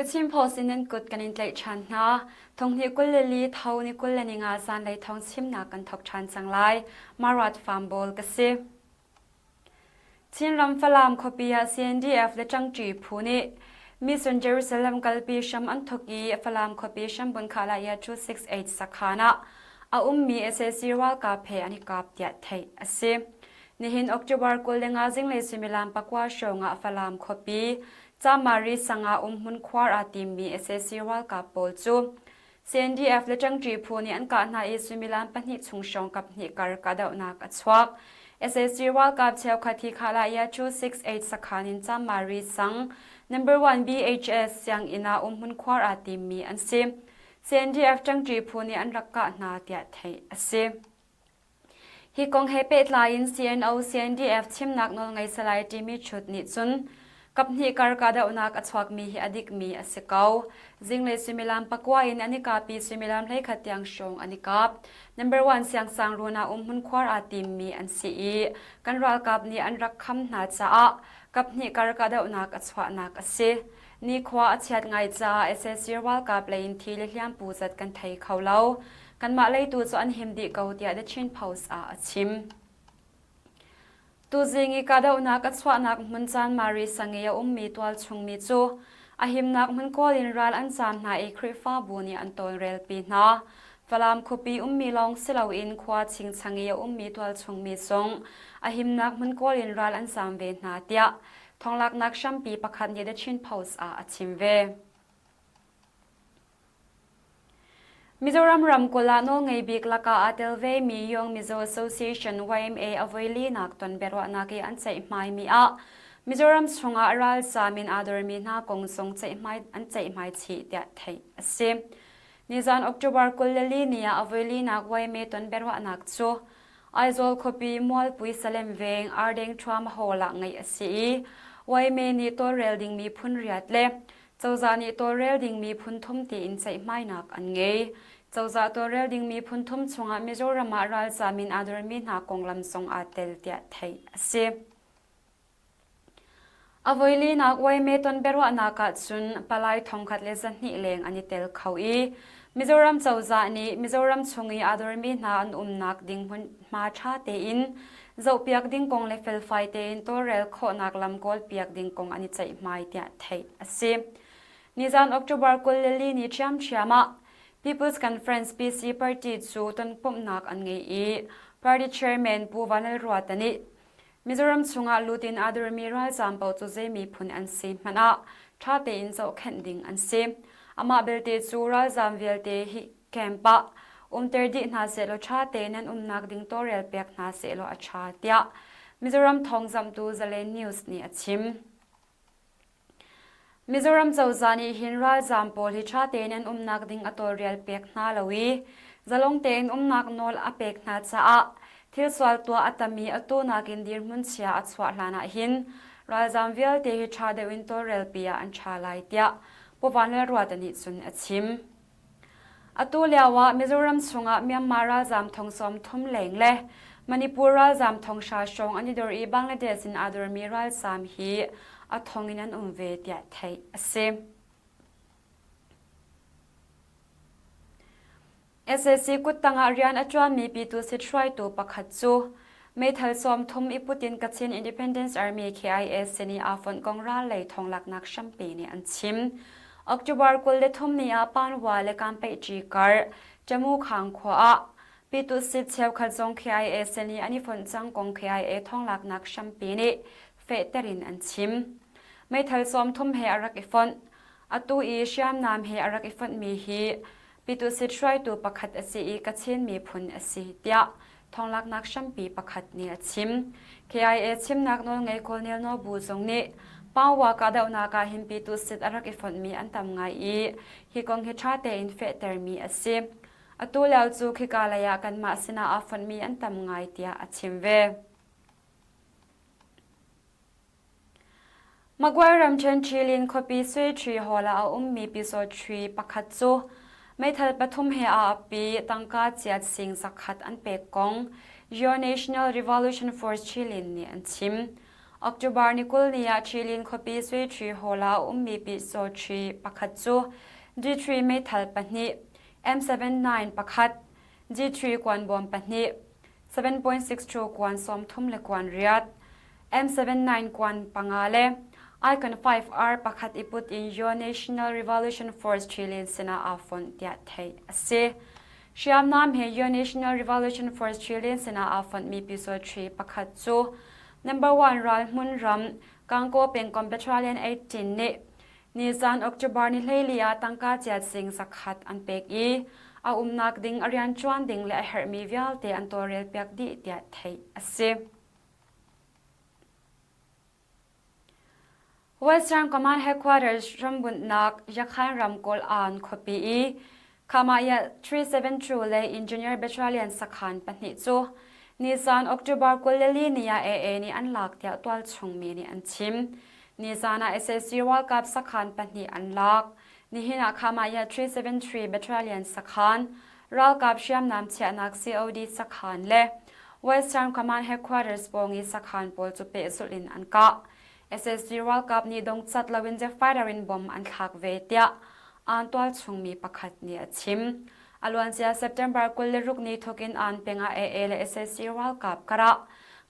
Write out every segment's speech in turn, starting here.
The Chin Post in nan kut kan in tlaih ṭhan hna. Thonghnih 22 tho ni 25 zanlei thawng chimnak kan thawk ṭhan cang lai. Marat Farm Ball ka si. Chinram Falam khuapi ah CNDF le ṭangṭi phu nih Mission Jerusalem kalpi hram an thawk i Falam khuapi hrambun Khalaya 268 sakhan ah a ummi sac ralkap he an i kap tiah theih a si. Nihin October 25 zinglei suimilam pakua hrawng ah Falam khuapi Camari sang ah umhmun khuar aa timmi sac ralkap pawl cu CNDF le ṭangṭi phu nih an kah hna i suimilam pahnih chung hrawng kaphnih kar kahdohnak a chuak. Sac ralkap cheukhat hi Khalaya 268 sakhan in Camari sang number 1 BHS sianginn ah umhmun khuar aa timmi an si. CNDF ṭangṭi phu nih an rak kah hna tiah theih a si. Hi kong he pehtlai in CNO CNDF chimnak nawlngei Salai Timi Chut nih cun kaphnih kar kahdohnak a chuakmi hi a dikmi a si ko. Zinglei suimilam pakua in an i kapi suimilam 11 tiang hrawng an i kap. Number one siangsang run ah umhmun khuar aa timmi an si i kan ralkap nih an rak kham hna caah kaphnih kar kahdohnak a chuahnak a si. Nikhua a chiat ngai caah sac ralkap lei in thi le hliam pu zat kan thei kho lo. Kanmah lei tu cu an him dih ko tiah The Chin Post ah a chim. Tuzing i kahdohnak a chuahnak hmun Chanmari sang i a ummi tualchungmi cu a himnak hmun kawl in ral an zaam hna i Khrihfabu nih an tawlrelpi hna. Falam khuapi ummi lawng si loin khua chingchang i a ummi tualchungmi zong a himnak hmun kawl in ral an zaam ve hna tiah Thonglaknak hrampi pakhat nih The Chin Post ah a chim ve. Mizoram ramkulh ah nawlngei bik lakah aa tel vemi Young Mizo Association YMA a voilinak ton biaruahnak i an ceihhmaimi ah Mizoram chungah ralzaam in aa dormi hna kong zong ceihmai an ceihmai chih tiah theih a si. Nizan October 24 ni ah a voilinak YMA ton biaruahnak cu Aizawl khuapi Mualpui Salem veng Ardeng Ṭhuam Hall ah ngeih a si i YMA nih tawlrel dingmi phun riat le cozah nih tawlrel dingmi phun thum tiin ceihmainak an ngei. Cozah tawlrel dingmi phun thum chungah Mizoram ah ralzaam in aa dormi hna konglam zong aa tel tiah theih a si. A voilinak YMA ton biaruahnak ahcun palai 1200 leng an i tel kho i Mizoram cozah nih Mizoram chung i aa dormi hna an umnak ding hmunhma ṭha tein zohpiak ding kong le felfai tein tawlrel khawhnak lam kawlpiak ding kong an i ceihmai tiah theih a si. Nizan October 24 ni ṭhiamṭhiam ah People's Conference PC party cu tonpumhnak an ngei i party chairman Pu Vanlalruata nih Mizoram chungah lut in aa dormi ralzaam paoh cu zei miphun an si hmanh ah ṭha tein zohkhenh ding an si. Amah belte cu ralzaam vialte hi camp ah umter dih hna sehlaw ṭha tein an umnak ding tawlrel pek hna sehlaw a ṭha tiah Mizoram thawngzamhtu Zalen News nih a chim. Mizoram cozah nih hin ralzaam pawl hi ṭha tein an umnak ding a tawlrel pek hna lo i zalong tein umnak nawl a pek hna caah thil sual tuah a tam i atu nakin dirhmun chia a chuah hlan ah hin ralzaam vialte hi ṭha deuh in tawlrelpi ah an ṭha lai tiah Pu Vanlalruata nih cun a chim. Atu lioah Mizoram chungah Myanmar ralzaam thong 30 leng le Manipur ralzaam thong hra hrawng an i dor i Bangladesh in aa dormi ralzaam hi a thong in an um ve tiah theih a si. Sac kuttang ah rian a ṭuanmi Pyithu Sit hruaitu pakhat cu meithal 30 i put in Kachin Independence Army KIA sin i aa fonh kong ral lei thonglaknak hrampi nih an chim. October 23 ni ah Panwa le Kampeihṭi kar Tamu Khang khua ah Pyithu Sit cheukhat zong KIA sin i an i fonh cang kong KIA thonglaknak hrampi nih fehter in an chim. Meithal 30 he a rak i fonh. Atu i hriamnam he a rak i fonhmi hi Pitusit hruaitu pakhat a si i Kachin miphun a si tiah thonglaknak hrampi pakhat nih a chim. KIA chimnak nawlngei Colonel Nobu zong nih Pawa kahdohnak ah hin Pitusit a rak i fonhmi an tam ngai i hi kong hi ṭha tein fehtermi a si. Atu lio cu khika lei ah kanmah sinah aa fonhmi an tam ngai tiah a chim ve. Magway ramṭhen Ṭhilin khuapi Sui Hall ah a ummi Pyisawṭhi pakhat cu meithal pathum he aa ap i tangka chiat sing zakhat an pek kong Geo National Revolution Force Ṭhilin nih an chim. October ni 20 ni ah Chilin khuapi Suiṭhi Hall ah a ummi Pyisawṭhi pakhat cu G3 meithal pahnih, M79 pakhat, G3 kuanbawm pahnih, 7.62 kuan 30 le kuan riat, M79 kuan panga le Icon 5R pakhat i put in Yo National Revolution Force Chilin sinah aa fonh tiah theih a si. Hriamnam he Yo National Revolution Force Chilin sinah aa fonhmi Pyisawṭhi pakhat cu Number one ralhmun ram Gangaw pengkomh Battalion 18 nih nizan October ni 14 ah tangka chiat sing zakhat an pek i a umnak ding a rianṭuan ding le a herhmi vialte an tawlrelpiak dih tiah theih a si. Western Command Headquarters rambunhnak Yakhan ramkulh Aan khuapi i Khamaya 372 le Engineer Battalion sakhan pahnih cu nizan October 24 ni ah AA nih an lak tiah tualchung mi nih an chim. Nizan ah sac ralkap sakhan pahnih an lak. Nihin ah Khamaya 373 Battalion sakhan, ralkap hriamnam chiahnak COD sakhan le Western Command Headquarters pawng i sakhan pawl cu pehzulh in an kah. Sac ralkap nih dongcat loin jet fighter in bomb an thlak ve tiah aan tualchungmi pakhat nih a chim. A luancia September 26 ni thawk in aan peng ah AA le sac ralkap karah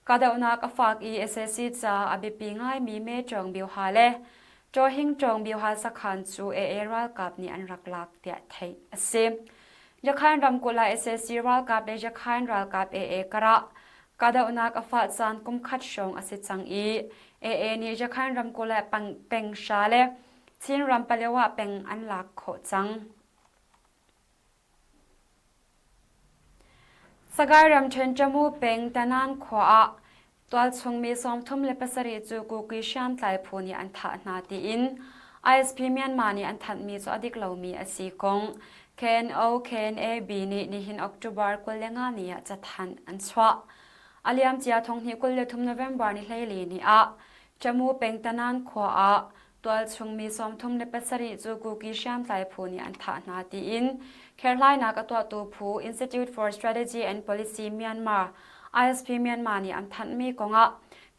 kahdohnak a fak i sac caah a biapi ngaimi Mecawng Bioha le Ṭawhingṭawng Bioha sakhan cu AA ralkap nih an rak lak tiah theih a si. Yakhain ramkulh ah sac ralkap le Yakhain ralkap AA karah Kahdohnak a fah caan kumkhat hrawng a si cang i AA nih Yakhain ramkulh ah peng hra le Chinram Palewa peng an lak khawh cang. Sagaing ramṭhen Tamu peng Tanan khua ah tualchung mi 37 cu Kuki hriamtlai phu nih an thah hna tiin ISP Myanmar nih an thanhmi cu a dik lomi a si kong KNO KNAB nih nihin October 25 ni ah cathanh an chuah. A liamcia thonghnih 23 November ni 14 ni ah Tamu peng Tanan khua ah tualchung mi 37 cu Kuki hriamtlai phu nih an thah hna tiin kherhlainak a tuahtu phu Institute for Strategy and Policy Myanmar ISP Myanmar nih an thanhmi kongah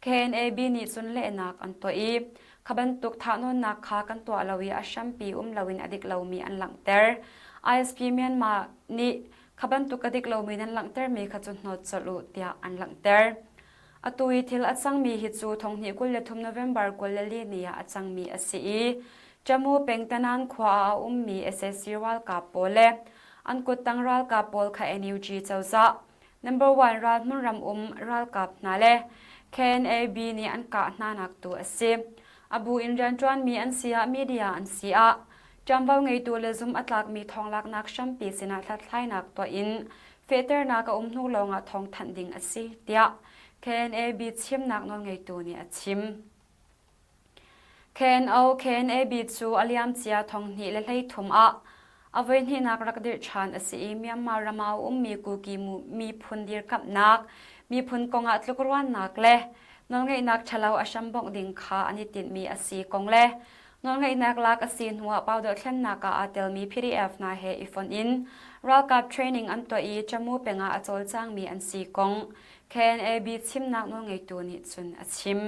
KNAB nih cun lehnak an tuah i kha bantuk thahnawnnak kha kan tuah lo i a hrampi um loin a dik lomi an langhter. ISP Myanmar nih kha bantuk a dik lomi nan langhtermi kha cu hnawt colh u tiah an langhter. Atu i thil a cangmi hi cu thonghnih 23 November 24 ni ah a cangmi a si i Tamu peng Tanan khua ah a ummi sac ralkap pawl le an kuttang ralkap pawl kha NUG cozah number one ral hmunram um ralkap hna le KNAB nih an kah hnanak tu a si. A bu in rianṭuanmi an si ah media an si ah ṭuanvo ngeitu le zum a tlakmi thawnglaknak hrampi sinah hlathlainak tuah in fehternak a um hnu lawngah thawngthanh ding a si tiah KNAB chimnak nawlngeitu nih a chim. KNO KNAB cu a liamcia 2023 ah a voihnihnak rak dirh ṭhan a si i Myanmar ram ah a ummi Kuki miphun dirkamhnak, miphun kongah tlukruannak le nawlngeihnak ṭhalo a hrambongh ding kha an i tinhmi a si kong le nawlngeihnak lak a si hnuah paudothlennak ah aa telmi PDF hna he i fonh in ralkap training an tuah i Tamu peng ah a cawlcangmi an si kong KNAB chimnak nawlngeitu nih cun a chim.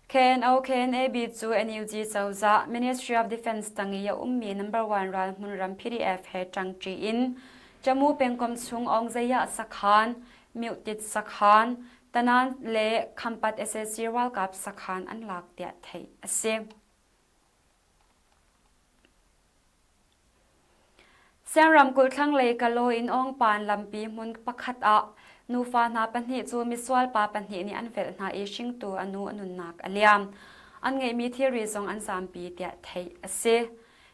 KNO KNAB cu NUG cozah Ministry of Defense tang i a ummi number one ral hmunram PDF he ṭangṭi in Tamu pengkomh chung Aungzayah sakhan, Myuhtit sakhan, Tanan le Khampat sac ralkap sakhan an lak tiah theih a si. Siang ramkulh thlanglei Kalaw in Awngpan lampi hmun pakhat ah nufa hna pahnih cu misual pa pahnih nih an velh hna i hringtu a nu a nunnak a liam. An ngeihmi thilri zong an zampi tiah theih a si.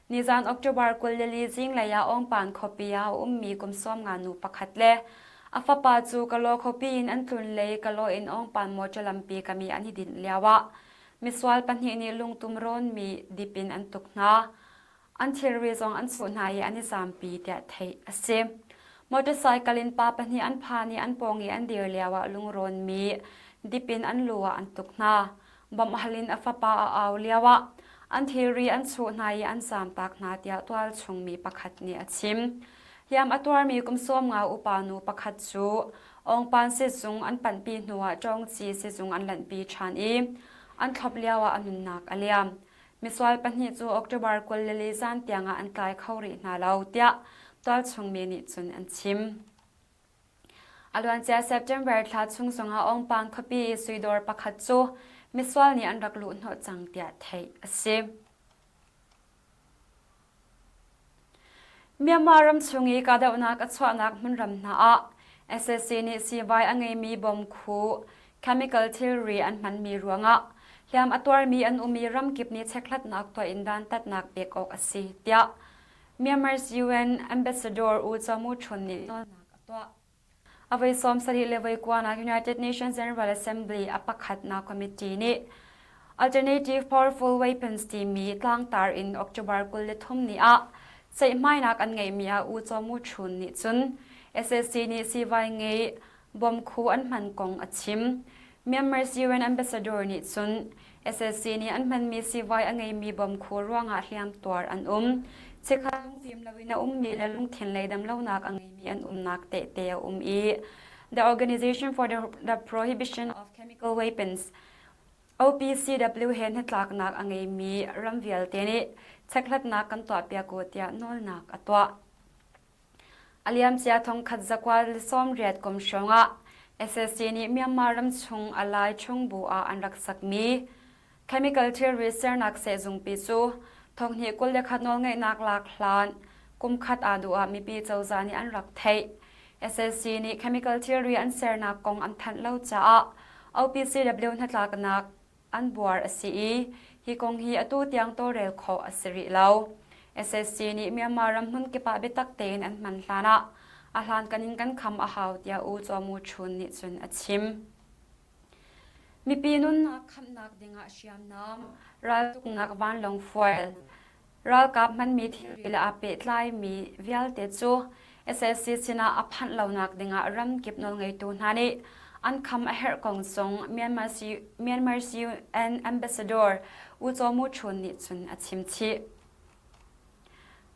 Nizan October 24 zinglei ah Awngpan khuapi ah a ummi kum 50 nu pakhat le a fapa cu Kalaw khuapi in an tlun lei Kalaw in Awngpan mawṭaw lampi kam i an i dinh lioah misual pahnih nih lungtum rawnmi dip in an tuk hna. An thilri zong an chuh hna i an i zampi tiah theih a si. Motorcycle in pa pahnih an phan i an pawng i an dir lioah lungrawnmi dip in an lu ah an tuk hna. Bawmh hal in a fapa a au lioah an thilri an chuh hna i an zamtak hna tiah tualchung mi pakhat nih a chim. Hliam a tuarmi kum 50 upa nu pakhat cu Awngpan sizung an panhpi hnuah Ṭawngci sizung an lanhpi ṭhan i an thlop lioah a nunnak a liam. Misual pahnih cu October 24 zan tiangah an tlai kho rih hna lo tiah tualchung mi nih cun an chim. A luancia September thla chung zongah Awngpang khuapi i suidawr pakhat cu misual nih an rak luhhnawh cang tiah theih a si. Myanmar ram chung i kahdohnak a chuahnak hmunram hna ah sac nih siivai a ngeimi bom khu chemical thilri an hmanmi ruangah hliam a tuarmi an um i ramkip nih chekhlatnak tuah in dantatnak pek awk a si tiah Myanmar's UN Ambassador U Chaw Mu Chun nih nawlnak a tuah. A voi 70 le voi kuanak United Nations General Assembly a pakhatnak committee nih Alternative Powerful Weapons timi tlangtar in October 23 ni ah ceihmainak an ngeihmi ah U Chaw Mu Chun nih cun SAC nih siivai ngei bom khu an hman kong a chim. Myanmar's UN ambassador nih cun SAC nih an hmanmi siivai a ngeimi bom khu ruangah hliam tuar an um. Chikkhat lungfim loin a ummi le lungthin lei damlonak a ngeimi an umnak tehte a um i The Organization for the, the Prohibition of Chemical Weapons OPCW he hnatlaknak a ngeimi ram vialte nih chekhlatnak kan tuahpiak u tiah nawlnak a tuah. A liamcia thongkhat zakua le 80 kum hrawngah SSC nih Myanmar ramchung a lai chung bu ah an rak sakmi chemical thilri sernak sehzungpi cu thonghnih 21 nawlngeihnak lak hlan kum khat aa duh ah mipi cozah nih an rak theih. SSC nih chemical thilri an sernak kong an thanh lo caah OPCW hnatlaknak an buar a si i hi kong hi atu tiang tawlrel khawh a si rih lo. SSC nih Myanmar ram hmun kip ah biatak tein an hman hlan ah a hlankan in kan kham a hau tiah U Chaw Mu Chun nih cun a chim. Mipi nunnak khamhnak dingah hriamnam, raltuknak vanlawng fuel, Ralkap hmanmi thilri le aa pehtlaimi vialte cu sac sinah a phanh lonak dingah ramkip nawlngeitu hna nih an kham a herh kong zong Myanmar's UN Ambassador U Chaw Mu Chun nih cun a chim chih.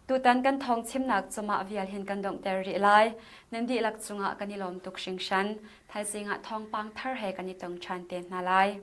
Tutan kan thawng chimnak cu mah vial hin kan donghter rih lai. Nan dihlak cungah kan i lawm tuk hringhran. Thaizing ah thawngpang thar he kan i tong ṭhan te hna lai.